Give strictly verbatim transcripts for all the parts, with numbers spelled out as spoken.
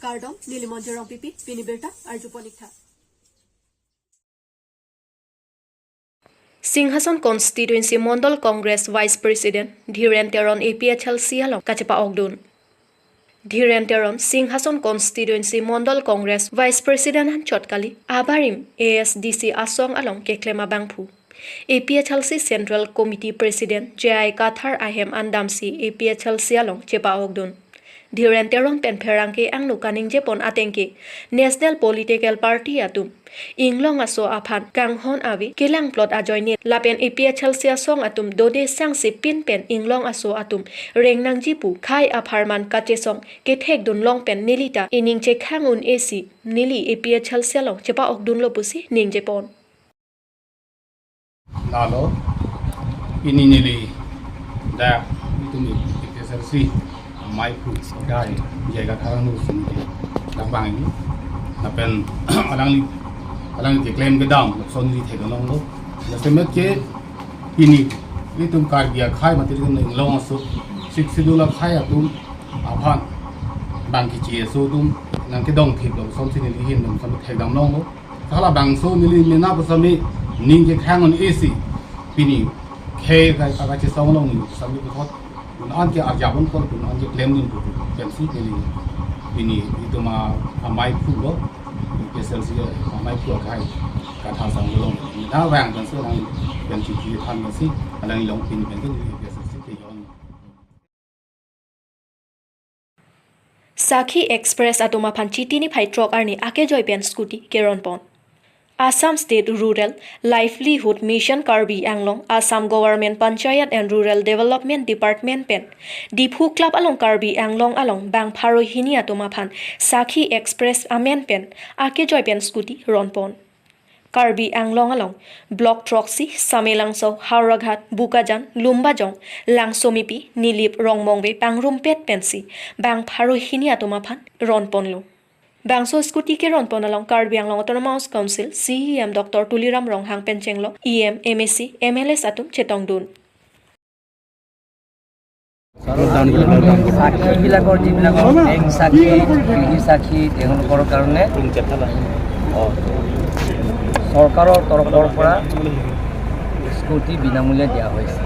Kardom, neli Monjir Rongpipi, pini birta arjupon ik tha. Singhason Constituency Mondol Congress Vice President Dhiren Teron A P H L C along kachepa-okdun. Dhiren Teron Singhason Constituency Mondol Congress Vice President anchot kali abarim A S D C asong along keklem abangphu, A P H L C Central Committee President J I Kathar ahem an damsi A P H L C along chepa-okdun. Dhiren Teron pen pherangke angno kaningjepon atengke, National Political Party atum inglong aso aphan kanghon ave, kelangplot ajoine lapen A P H L C asong atum dode sangse pin pen inglong aso atum reng nangji pu khei apharman kachesong kethekdun long pen nelita ining chekhang un-e si neli A P H L C along chepa-okdunlo pusi ningjepon. Lalo, pini neli dak itum A P H L C amei aphu gai jaga tharang nu sini dak bang ini. Lapen alangli, alangli keklem kedam lapuson neli theklonglo. Jasemet ke pini itum Karbi akhei mati itum inglong aso, Sixth Schedule akhei atum aphan bang kechi aso atum nangkedongthip lapuson si neli ahin lapuson thekdamlonglo. Halabangso neli mena pusitame ning kekhang un-e si pini khei kachesong along neli pusitame puthot pun an ke arjapon kol pun an ke klemdun pu pensi neli pini itum amei aphu lo, A P H L C amei aphu akhei Kathar sang along neli dak vang pensi alang pensi chethan pensi alang along pini pensi neli A P H L C ke yon. Sakhi Express atum aphan Chiti niphai throk arni akejoi pen scooty keronpon. Assam State Rural Livelihood Mission Karbi Anglong, Assam Government Panchayat and Rural Development Department pen Diphu Club along Karbi Anglong along bang pharo hini atum aphan Sakhi Express amen pen akejoi pen scooty ronpon. Karbi Anglong along Block throksi, Samelangso, Howraghat, Bokajan, Lumbajong, Langsomipi, Nilip, Rongmongve pangrumpet pensi bang pharo hini atum aphan ronponlo. Bangso scooty keronpon along Karbi Anglong Autonomous Council C E M Doctor Tuliram Ronghang pen chenglo, E M, M A C, M L As atum chetongdun. Sakhi বিলাকৰ যিবিলাকৰ বেংক সাক্ষী, কৃষি সাক্ষী, তেওঁলোকৰ কাৰণে চৰকাৰৰ তৰফৰ পৰা স্কুটি বিনামূলীয়া দিয়া হৈছে।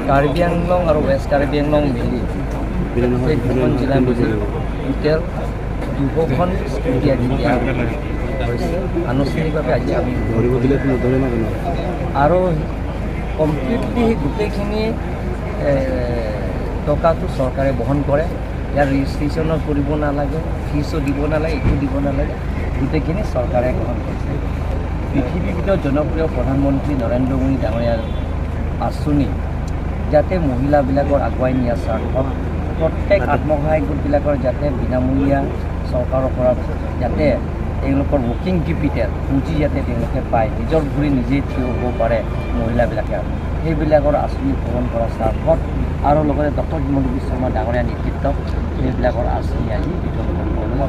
কাৰ্বি আংলং আৰু ৱেষ্ট কাৰ্বি আংলং মিলি এই দুখন জিলা মিলি টোটেল দুশখন স্কুটি আজি দিয়া হৈছে। আনুষ্ঠানিকভাৱে আজি আমি আৰু কমপ্লিটলি সেই গোটেইখিনি, এ, টকাটো চৰকাৰে বহন কৰে। ইয়াৰ ৰেজিষ্ট্ৰেশ্যনো কৰিব নালাগে, ফিজো দিব নালাগে, একো দিব নালাগে, গোটেইখিনি চৰকাৰে গ্ৰহণ কৰিছে। পৃথিৱীৰ ভিতৰত জনপ্ৰিয় প্ৰধানমন্ত্ৰী নৰেন্দ্ৰ মোদী ডাঙৰীয়াৰ আঁচনি যাতে মহিলাবিলাকৰ আগুৱাই নিয়াৰ স্বাৰ্থত প্ৰত্যেক আত্মসহায়ক গোটবিলাকৰ যাতে বিনামূলীয়া চৰকাৰৰ পৰা যাতে তেওঁলোকৰ ৱৰ্কিং কেপিটেল, পুঁজি যাতে তেওঁলোকে পায়, নিজৰ ভৰি নিজে থিয় হ'ব পাৰে মহিলাবিলাকে, সেইবিলাকৰ আঁচনি গ্ৰহণ কৰাৰ স্বাৰ্থত আৰু লগতে ডক্টৰ হিমন্ত বিশ্ব শৰ্মা ডাঙৰীয়া নেতৃত্বত সেইবিলাকৰ আঁচনি আজি বিতৰণ কৰিব।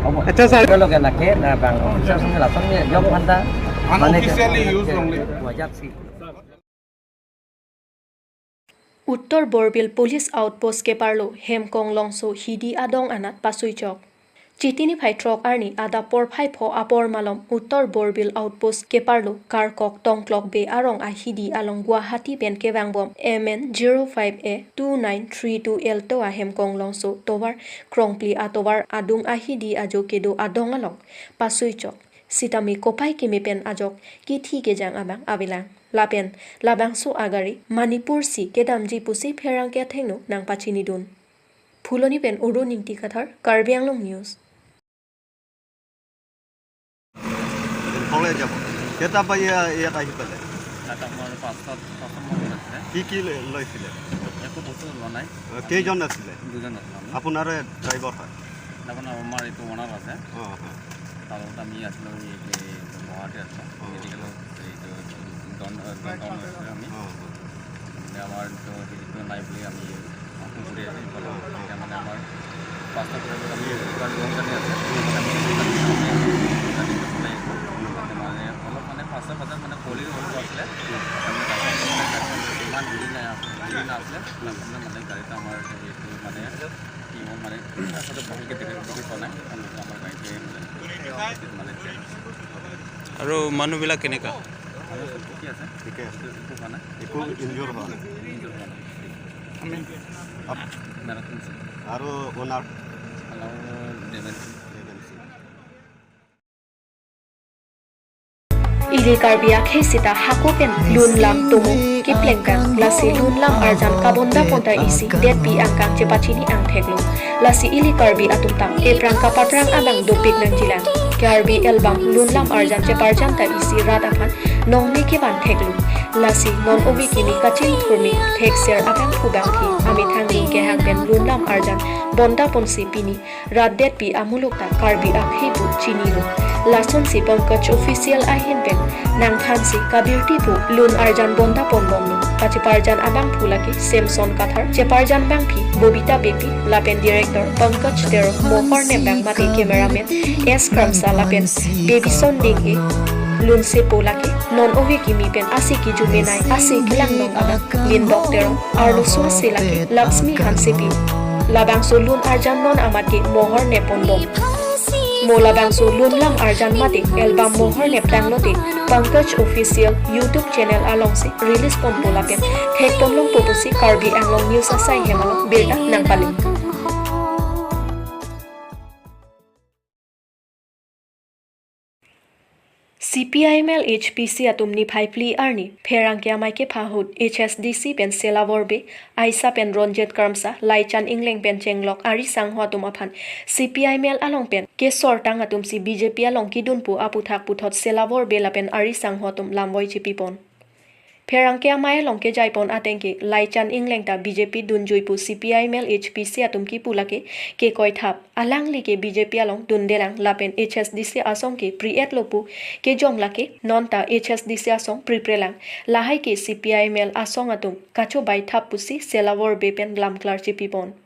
হ'ব। আচ্ছা, ছাৰ। লগে লাগে না বাং-, আঁচনি, আঁচনি দিয়ক ভাণ্ডা, মানে, আনঅফিচিয়েলি ইউজ লংলে। Uttor Borbil Police Outpost keparlo Hemkong Longso hidi adong anat pasuichok. Chiti niphai throk arni adap porphai pho apor malom Uttor Borbil Outpost keparlo Karkok Tongklok Bey arong ahidi along Guwahati pen kevangbom M N zero five A two nine three two Alto a Hemkong Longso tovar krongpli atovar adung ahidi ajo kedo adong along pasuichok. Sitame kopai keme pen ajok kithi kejang abang avelang. Lapen labangso agari Manipur si kedamji pusi pherangke athengno nangpachinidun. Phuloni pen Uru Ningti Kathar, Karbi Anglong News. College যাব। কেইটা বাজি ইয়াত আহি পালে? তাত মোৰ পাঁচটাত, পাঁচটাত মোৰ আছিলে। কি কি লৈ-, লৈছিলে? একো বস্তু লোৱা নাই। অ, কেইজন আছিলে? দুজন আছিলোঁ আমি। আপোনাৰ ড্ৰাইভাৰ হয়? তাৰমানে আমাৰ এইটো অনাৰ আছে। অ, হয়। তাৰ লগত আমি আছিলোঁ, এই, এই গুৱাহাটী আছিলোঁ। অ। মেডিকেলত এইটো ডাউন, ডাউন টাউন আছিলোঁ আমি। অ, অ। মানে আমাৰ তো হেৰিটো নাই বুলি আমি ফোন কৰি আছোঁ। এতিয়া মানে আমাৰ পাঁচটা বজাত আমি এটা লং জাৰ্ণি আছে। আমি মানে অলপ মানে পাঁচটা বজাত মানে কলিং অলপ আছিলে। আমি ইমান ভিৰ নাই, ভিৰ নাছিলে। মানে, মানে গাড়ীটো আমাৰ এইটো মানে কি হ'ল মানে, আচলতে ভালকে দেখি, দেখি পোৱা নাই। আমাৰ গাড়ীটোৱে মানে, মানে আৰু মানুহবিলাক কেনেকা? মানুহ চব ঠিকে আছে। ঠিকে আছে। একো, একো হোৱা নাই। একো ইনজুৰ হোৱা নাই। ইনজুৰ হোৱা নাই। আপ-, মেৰাথন আছে। আৰু অনাৰ? অনাৰ দেৱেন সিং। দেৱেন Singh. Ili Karbi akhei sita hako pen lun lam tomo kepleng kang, lasi lun lam arjan kabonda ponta isi detpi angkang chepachini angthek lo. Lasi ili Karbi atum ta eprang kapaprang abang dopik nangjilang. Karbi elbang lun lam arjan cheparjan ta isi rat aphan nongle kevan thek lo. Lasi non ove kimi kachingthurmi thekser abangphu bangphi amethang ning kehang pen lun lam arjan bonda ponsi pini rat detpi amuluk ta Karbi akhei pu chinilo. Lasonsi Pankaj Official ahin pen nangthansi kabirti pu lun arjan bonda ponbomlo. Kacheparjan abangphu lake Samson Kathar, cheparjan bangphi Bobita Beypi, lapen director Pankaj Tero, mohor nembang mate cameraman S Kramsa lapen Babyson Dinghe. Lun sepo lake non ove kimi pen ase kijumenai ase kelang nong abang Lindok Terong, arloso ase lake Laxmi Hansepi. Labangso lun arjan non amat ke mohor nepponbom. Mo labangso lun lam arjan mate album mohor neptang lote Pankaj Official YouTube channel alongsi release ponpo lapen thekponlongpo pusi Karbi Anglong News asai hem along birta nangpale. C P I M L H P C atum niphai phli arni pherangke amei kepha ahut H S D C pen Sela Vorbe, Aisa pen Ronjit Kramsa, Laichan Engleng pen chenglok ari sangho atum aphan C P I M L along pen kesortang atumsi B J P along kedun pu aputhak puthot Sela Vorbe lapen ari sangho atum lamvoi chepipon. Pherangke amei along kejaipon ateng ke Laichan Engleng ta B J P dunjui pu C P I M L H P C atum kipu lake kekoithap, alangli ke B J P along dundelang lapen H S D C asong ke pri-etlo pu kejong lake non ta H S D C asong priprelang, lahai ke C P I M L asong atum kachobaithap pusi Sela Vorbe pen lamklar chepipon.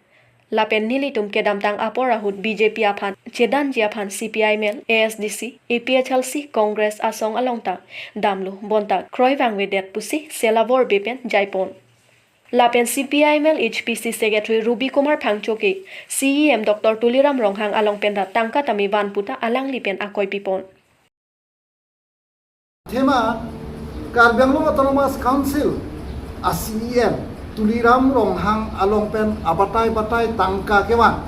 Lapen nelitum kedamtang apor ahut B J P aphan chedanji aphan C P I M L, A S D C, A P H L C, Congress asong along ta damlo bonta kroi vangvedet pusi Sela Vorbe pen jaipon. Lapen C P I M L H P C Secretary Ruby Kumar Phangcho ke C E M Doctor Tuliram Ronghang along pen ta tangka tame van puta alangli pen akoi pipon. Athema Karbi Anglong Autonomous Council a C E M Tuliram Ronghang along pen abatai batai tangka kevan.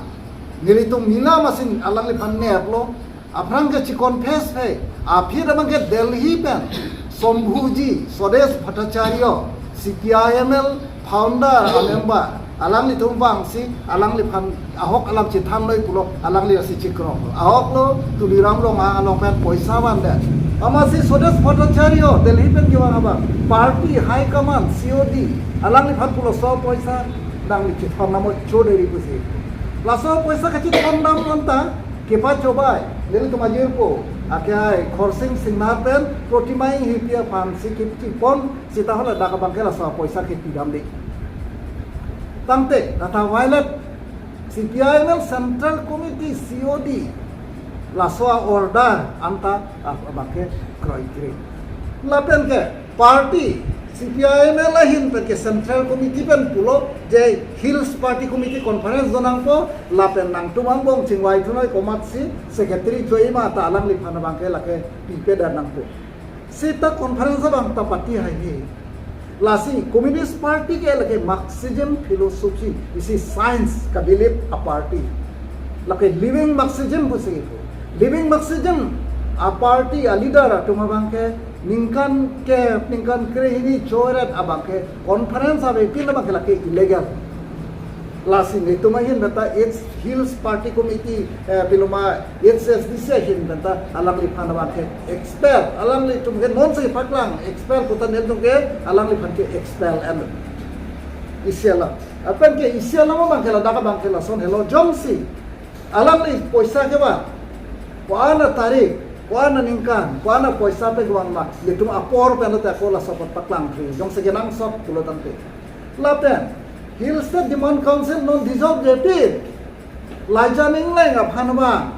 Nelitum mila masin alangliphan neplo, aphrang ke chikonfess he, aphi abang ke Delhi pen Shambhuji Swadesh Bhattacharya, C P I M L founder a member, alanglitum vangsi alangliphan ahok alam chethan noi pulo, alangli asi chikrok. Ahok lo Tuliram Ronghang along pen poisa vandet. Amatsi Swadesh Bhattacharya Delhi pen kevang abang, party high command, C O D, alangliphan pulo laso poisa nangli chethon namo choderi pusi. Laso poisa kachethon dam anta kepachobai, nelitum ajirpo, akhei Khorsing Singnar pen Protima Enghipi aphansi kipon, seta hala dak abang ke laso poisa ke pidam de. Tangte, data violate C P I M L Central Committee C O D laso order anta abang ke kroikre. Lapen ke party C P I M L ahin pen ke Central Committee pen pulo je Hills Party Committee Conference donangpo, lapen nangtum angbong chingvai thunoi komatsi secretary joima ta alangliphan abang ke lake pipe dan nangpo. Seta conference abang ta party haihe. Lasi Communist Party ke lake Marxism philosophy, isi science kabilip a party. Lake living Marxism pusi ipu. Living Marxism a party a leader atum abang ke ningkan ke, ningkan krehini choret abang ke conference avepin abang ke lake illegal. Lasi netum ahin data H Hills Party Committee, eh, piloma H S D C ahin pen ta alangliphan abang ke expel, alanglitum ke nonsi paklang expel puta netum ke alangliphan ke expel en. Isi alam. Lapen ke isi alam abang ke ladak abang ke lason helo jongsi alangli poisa kevan, ko-an a tarik, ko-an a ningkan, ko-an a poisa pen kevan ma, netum apor pen lote ako laso apot paklang pri, jongsi kenangsot pulo tangte. Lapen Hill State Demand Council non dissolve jepin, Laichan Engleng aphan abang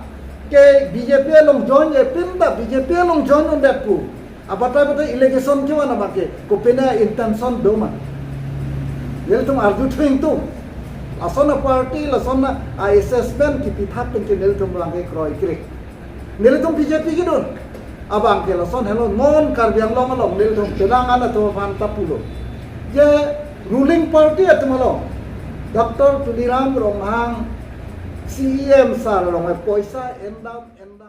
ke B J P along join jepin ta B J P along join undet pu abatai batai allegation kevan abang ke kopine intention doma. Nelitum arjuthu ingtung. Lason a-party, lason a-assessment kipithak pen ke nelitum abang ke kroikre. Nelitum B J P kedun. Abang ke lason helo non Karbi Anglong along nelitum penang an atum aphan ta pulo. Je ruling party atum along Doctor Tuliram Ronghang C E M sir along poisa endam endam